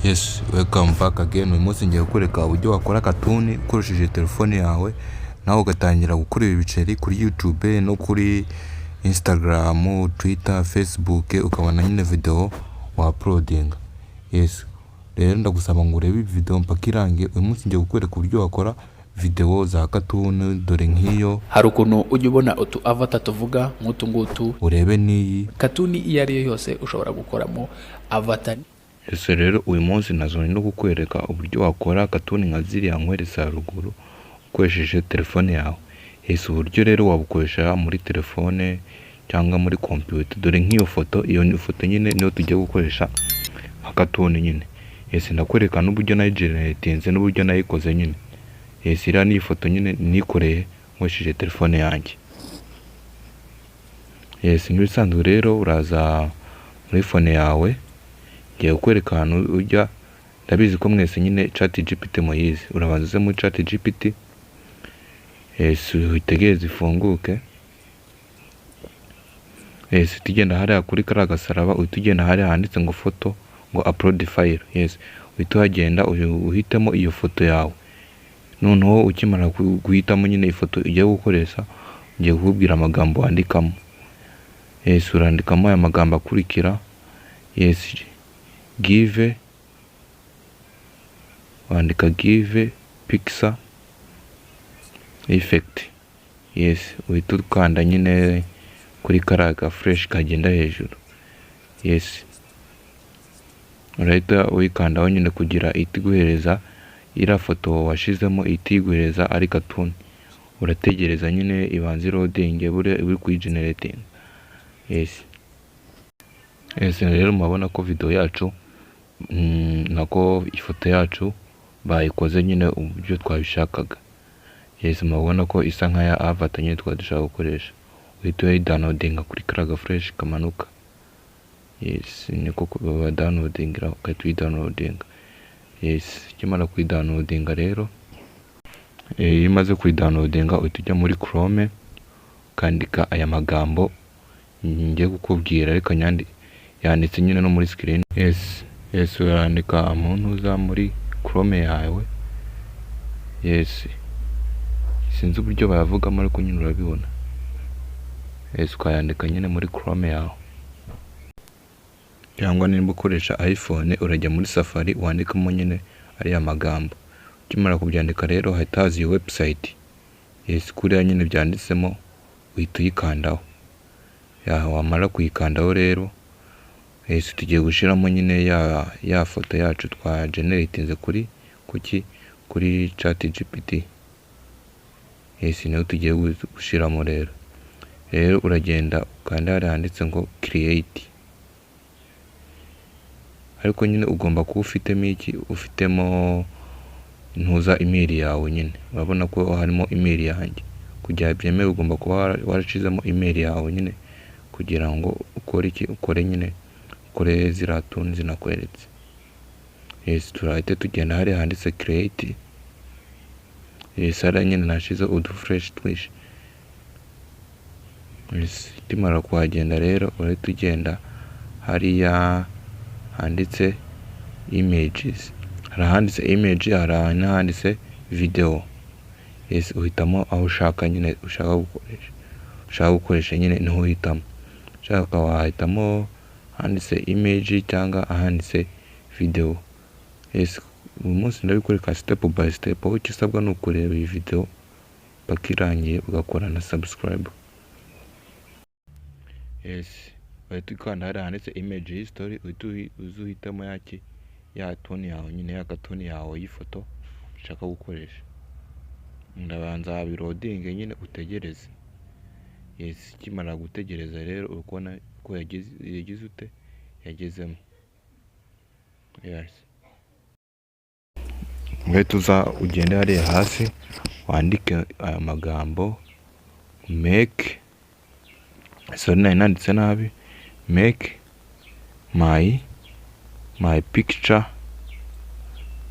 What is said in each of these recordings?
Yes, welcome back again. Uyu munsi ngiye kukwereka uburyo wakora cartoon ukoresheje telefone yawe, nawe ugatangira gukora ibi biceri kuri YouTube no kuri Instagram, Twitter, Facebook, ukabona nyine video wa uploadinga. Yes, rero ndagusaba ngo urebe iyi video mpaka irangiye. Uyu munsi ngiye kukwereka uburyo wakora video za cartoon, dore nk'iyo. Hari ukuntu ujya ubona utu avatar tuvuga nk'utu ngutu. Urebe n'iyi. Cartoon iyo ari yo yose ushobora gukoramo avatar. Ese rero uyu munsi nazanye no kukwereka uburyo wakora cartoon nka ziriya nkweretse haruguru ukoresheje telefone yawe. Ese uburyo rero wabukoresha muri telefone cyangwa muri computer? Dore nk'iyo foto, iyo ni foto nyine niyo tugiye gukoresha nka cartoon nyine. Ese ndakwereka n'uburyo nayigeneratinze n'uburyo nayikoze nyine. Ese iriya ni ifoto nyine nikoreye nkoresheje telefone yanjye. Yes, nk'ibisanzwe rero uraza muri phone yawe, ngiye kukwereka ahantu ujya. Ndabizi ko mwese nyine ChatGPT muyizi. Urabanza uze muri ChatGPT. Yes, witegereze ifunguke. Yes, uhita ugenda hariya kuri kariya gasaraba, uhita ugenda hariya handitse ngo photo, ngo upload file. Yes, uhita uhagenda uhitemo iyo foto yawe. Noneho ukimara guhitamo nyine ifoto ugiye gukoresha, ngiye kukubwira amagambo wandikamo. Yes, urandikamo aya magambo akurikira. Yes, give, wandika "give pixel effect". Yes, uhita ukanda nyine kuri kariya ga flèche kagenda hejuru. Yes, urahita uyikandaho nyine kugira ihite iguhereza iriya foto washizemo, ihite iyiguhereza ari cartoon. Urategereza nyine ibanze iloadinge, buriya iba iri kuyigeneratinga. Yes, rero murabona ko video yacu, nako ifoto yacu bayikoze nyine uburyo twabishakaga. Yes, murabona ko isa nka ya avatar nyine twari dushaka gukoresha. Uhita uyidownloadinga kuri kariya ga flèche kamanuka. Yes, niko badownloadingira, ugahita uyidownloadinga. Yes, ukimara kuyidownloadinga rero, iyo umaze kuyidownloadinga uhita ujya muri Chrome, ukandika aya magambo ngiye kukubwira, ariko yanditse nyine no muri screen. Yes, urandika mu ntuza muri Chrome yawe. Yes, sinzi uburyo bayavugamo, ariko nyine urabibona. Yes, ukayandika nyine muri Chrome yawe, cyangwa nimba ukoresha iPhone urajya muri Safari wandikamo nyine ariya magambo. Ukimara kubyandika rero hahita haza iyi website. Yes, kuriya nyine byanditsemo uhita uyikandaho. Ya, wamara kuyikandaho rero, yes, tugiye gushyiramo nyine ya foto yacu twa generatinze kuri kuki kuri ChatGPT. Yes, niyo tugiye gushyiramo rero. Rero uragenda ukanda hariya handitse ngo create, ariko nyine ugomba kuba ufitemo iki? Ufitemo ntuza email yawe nyine. Urabona ko harimo email yanjye. Kugira byemewe ugomba kuba warashizemo email yawe nyine kugira ngo ukore iki? Ukore nyine, ukore ziriya tool zinakweretse. Yes, turahita tugenda hariya handitse create. Yes, hariya nyine nashize uduflèche twinshi. Yes, ukimara kuhagenda rero urahita ugenda hariya handitse images. Hari ahanditse image, hari n'ahanditse video. Yes, uhitamo aho ushaka nyine, ushaka gukoresha nyine niho uhitamo. Ushaka wahitamo ahanditse image cyangwa ahanditse video. Yes, uyu munsi ndabikwereka step by step, aho icyo usabwa ni ukureba iyi video paka irangiye, ugakora na subscribe. Yes, uhita ukanda hariya handitse image history, uhita uza uhitamo yaki ya toon yawe nyine, ya cartoon yawe y'ifoto ushaka gukoresha. Ndabanza biloadinge nyine, utegereze. Yes, ukimara gutegereza rero uri kubona ko yagize ute? Yagezemo. Yes, uhita uza ugende hariya hasi wandike aya magambo: make, sorry, nari nanditse nabi, "make my picture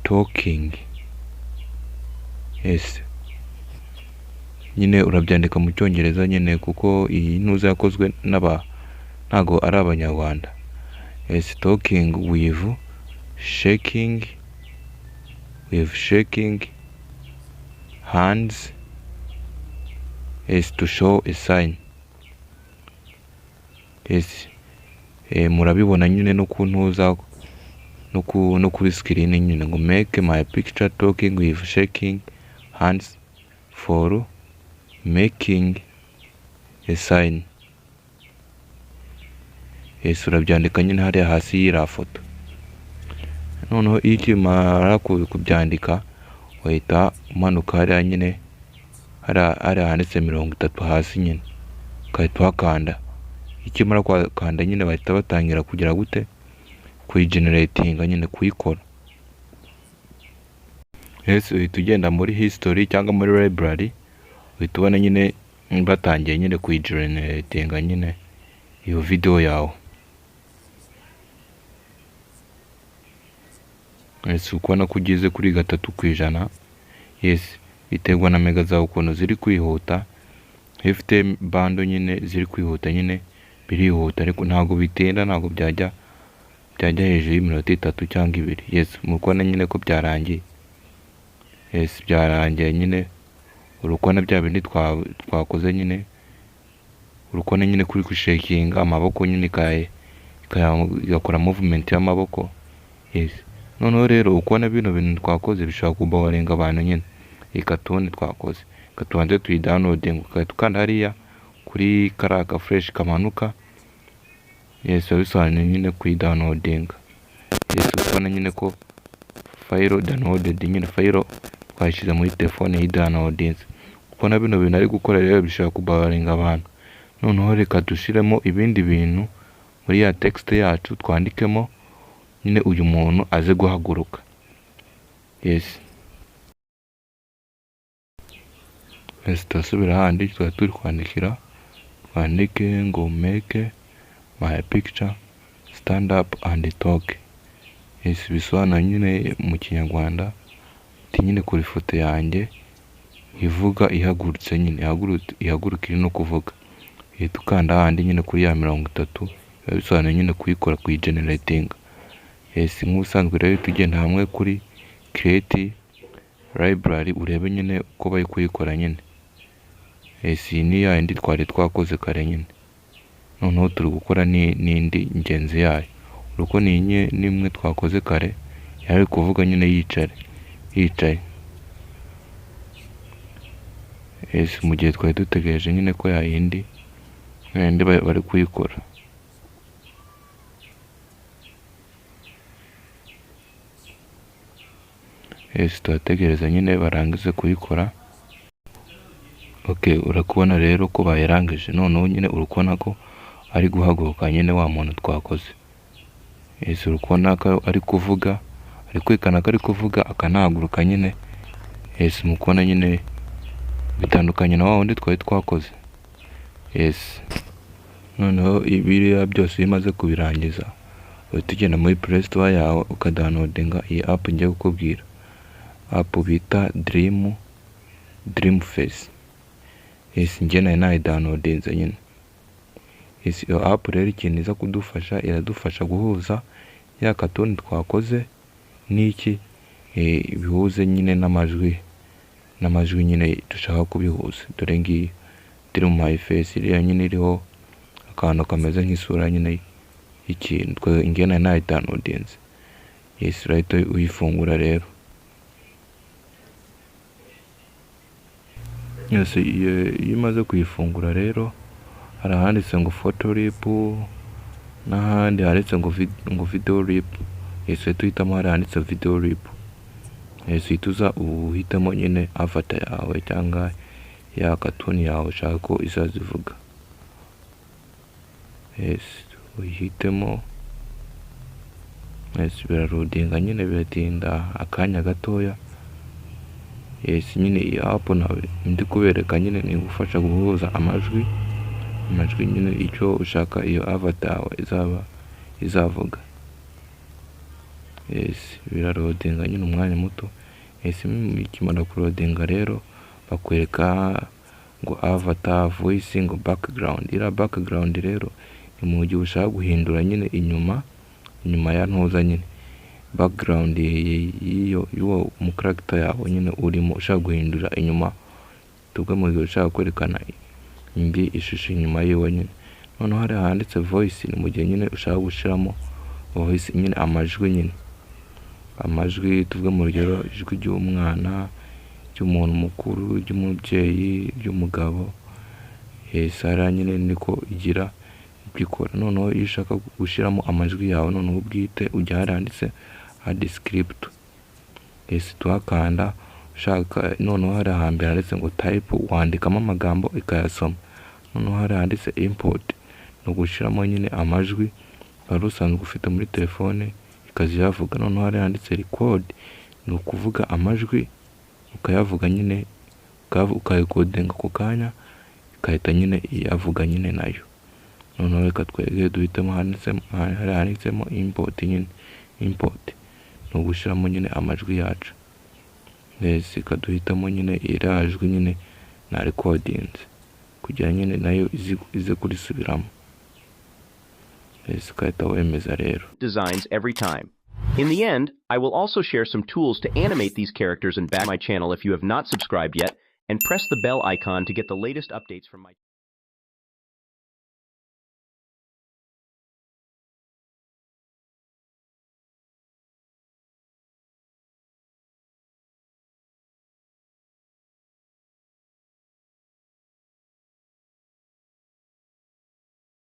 talking". Yes, nyine urabyandika mu Cyongereza nyine, kuko iyi ntuza yakozwe n'aba ntago ari Abanyarwanda. Yes, "talking with shaking with shaking hands is to show a sign. Yes, murabibona nyine no kuntuza no kuri screen nyine ngo make my picture talking with shaking hands for making a sign. Yes, urabyandika nyine hariya hasi y'iriya foto. Noneho iyo ukimara kubyandika uhita umanuka hariya nyine hariya handitse 30 hasi nyine, ugahita uhakanda. Ikimara kuhakanda nyine bahita batangira kugira gute, kuyigeneratinga nyine, kuyikora. Yes, uhita ugenda muri history cyangwa muri library, uhita ubona nyine batangiye nyine kuyigeneratinga nyine iyo video yawe. Yes, ukubona ko ugeze kuri 3%. Yes, biterwa na mega zawe ukuntu ziri kwihuta. Iyo ufite bando nyine ziri kwihuta nyine birihuta, ariko ntabwo bitinda, ntabwo byajya hejuru y'iminota 3 cyangwa 2. Yes, muri kubona nyine ko byarangiye. Yes, byarangiye nyine, uri kubona bya bindi twakoze nyine, uri kubona nyine kuri gushakinga amaboko nyine igakora movement y'amaboko. Yes, noneho rero ukubona bino bintu twakoze bishobora kubawarenga abantu nyine. Iyi katuni twakoze, reka tubanze tuyidownloading, ugahita ukanda hariya kuri kariya ka fresh kamanuka. Yes, biba bisobanuye nyine kuyidownloadinga. Yes, uri kubona nyine ko file downloaded nyine, file twayishyize muri telefone yidownloadinze. Kubona bino bintu ari gukora rero bishobora kubawarenga abantu. Noneho reka dushiremo ibindi bintu muri ya text yacu, twandikemo nyine uyu muntu aze guhaguruka. Yes, yes, turasubira handi twari turi kwandikira, twandike ngo make my picture stand up and talk. Yes, bisobanura nyine mu Kinyarwanda ati nyine kuri ifoto yanjye ivuga ihagurutse nyine, ihaguruka iri no kuvuga. Uhita ukanda handi nyine kuri ya 30, biba bisobanuye nyine kuyikora, kuyigeneratinga. Yes, nk'ubusanzwe rero uhita ugenda hamwe kuri create library urebe nyine uko bari kuyikora nyine. Yes, iyi ni ya yindi twari twakoze kare nyine, noneho turi gukora n'indi ngenzi yayo. Uriko ni n'imwe twakoze kare yari kuvuga nyine yicaye. Yes, mu gihe twari dutegereje nyine ko ya yindi bari kuyikora. Yes, turategereza nyine barangize kuyikora. Okay, urakubona rero ko bayirangije. Noneho nyine urikubona ko ari guhaguruka nyine wa muntu twakoze. Yes, urikubona ko ari kuvuga, ari kwerekana ko ari kuvuga akanahaguruka nyine. Yes, mukubona nyine bitandukanye na wa wundi twari twakoze. Yes, noneho biriya byose iyo umaze kubirangiza uhita ugenda muri Play Store yawe ukadownloadinga iyi app ngiye kukubwira, app bita Dream Face. Yes, njye nari nayidownloadinze nyine. Yes, iyo app rero ikintu iza kudufasha, iradufasha guhuza ya katuni twakoze n'iki, bihuze nyine n'amajwi nyine dushaka kubihuza. Dore ngiyi Dream My Face, iriya nyine iriho akantu kameze nk'isura nyine y'ikintu, njye nari nayidownloadinze. Yes, urahita uyifungura rero. Yes, iyo umaze kuyifungura rero hari ahanditse ngo photo rip n'ahandi handitse ngo video rip. Yes, uhita uhitamo hariya handitse video rip. Yes, uhita uza uhitemo nyine avatar yawe cyangwa ya katuni yawe ushaka ko izaza ivuga. Yes, uyihitemo. Yes, biraloadinga nyine, biratinda akanya gatoya. Yes, nyine iyi app ndi kubereka nyine ni igufasha guhuza amajwi nyine icyo ushaka iyo avatar yawe izaba izavuga. Yes, biraloadinga nyine umwanya muto. Yes, ikimara kuloadinga rero bakwereka ngo avatar voice ngo background. Iriya background rero ni mu gihe ushaka guhindura nyine inyuma ya ntuza nyine Background y'iyo y'uwo mu character yawe nyine urimo ushaka guhindura inyuma, tuvuge mu gihe ushaka kwerekana indi ishusho inyuma yiwe nyine. Noneho hariya handitse voice ni mu gihe nyine ushaka gushyiramo voice nyine, amajwi nyine, amajwi, tuvuge mu rugero ijwi ry'umwana, ry'umuntu mukuru, ry'umubyeyi, ry'umugabo. Yes, hariya nyine niko igira ibyo ikora. Noneho iyo ushaka gushyiramo amajwi yawe noneho ubwite, ujya hariya handitse add script. Yes, tuhakanda ushaka. Noneho hariya hambere handitse ngo type, wandikamo amagambo ikayasoma. Noneho hariya handitse import ni ugushyiramo nyine amajwi wari usanzwe ufite muri telefone, ikaza iyavuga. Noneho hariya handitse record ni ukuvuga amajwi, ukayavuga nyine, ukayirecordinga ako kanya, igahita nyine iyavuga nyine nayo. Noneho reka twege duhitemo handitsemo hariya handitsemo import nyine. Import ni ugushyiramo nyine amajwi yacu. Yes, ikaduhitamo nyine iriya jwi nyine na recordinze kugira nyine nayo ize kurisubiramo. Yes, ugahita wemeza rero. Designs every time. In the end, I will also share some tools to animate these characters and back my channel if you have not subscribed yet, and press the bell icon to get the latest updates from my